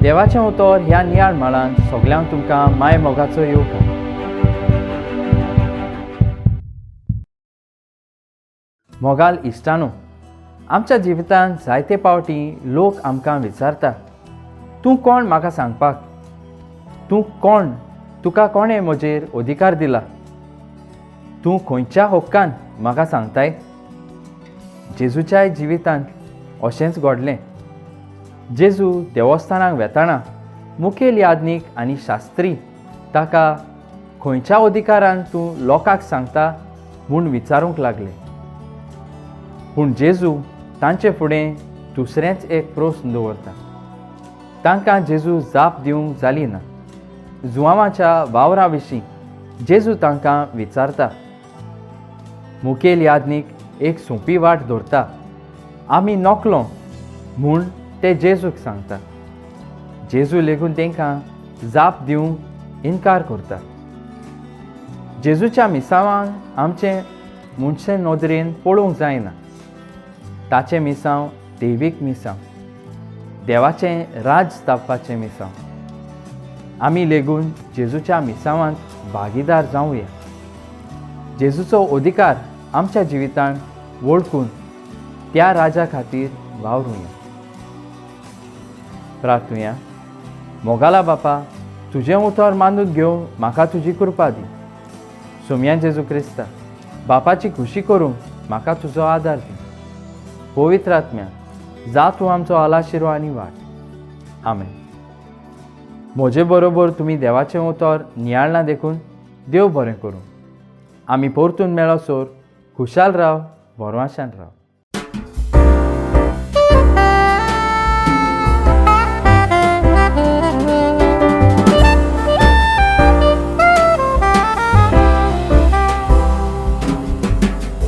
देवाचें उतर ह्या नियाळ माळान सगल्यांक तुमकां माय मोगाचो येवकार. मोगाल इश्टानो, आमच्या जिवितांत जायते पावटी लोक आमकां विचारता, तूं कोण म्हाका सांगपाक? तूं कोण? तुका कोणें म्हजेर अधिकार दिला? तूं खंयच्या हक्कान म्हाका सांगताय? जेजूच्याय जिवितांत अशेंच घडलें. जेजू देवस्थानाक वेताना मुखेल याज्ञीक आनी शास्त्री ताका खंयच्या अधिकारान तूं लोकांक सांगता म्हूण विचारूंक लागले. पूण जेजू तांचे फुडें दुसरेंच एक प्रस्न दवरता. तांकां जेजू जाप दिवंक जाली ना. जुवांवाच्या वावरा विशीं जेजू तांकां विचारता. मुखेल याज्ञीक एक सोंपी वाट धरता, आमी नोकलो म्हूण ते जेजूक सांगता. जेजू लेगून तांकां जाप दिवंक इनकार करता. जेजूच्या मिसांवांक आमचे मनशे नदरेन पळोवंक जायना. ताचें मिसांव देवीक मिसांव, देवाचें राज स्थापपाचें मिसांव. आमी लेगून जेजूच्या मिसांवांत भागीदार जावया. जेजूचो अधिकार आमच्या जिवितांत वळखून त्या राजा खातीर वावरुया. प्रार्थुया. मोगाला बापा, तुजें उतर मानून घेवन म्हाका तुजी कृपा दी. सोमया जेजू क्रिस्ता, बापाची खुशी करूंक म्हाका तुजो आदार दी. पवित्र आत्म्या, जा तूं आमचो आलाशिरो आनी वाट. आमेन. म्हजे बरोबर तुमी देवाचें उतर नियाळना देखून देव बरें करूं. आमी परतून मेळसर खुशाल राव, भरवाशान राव.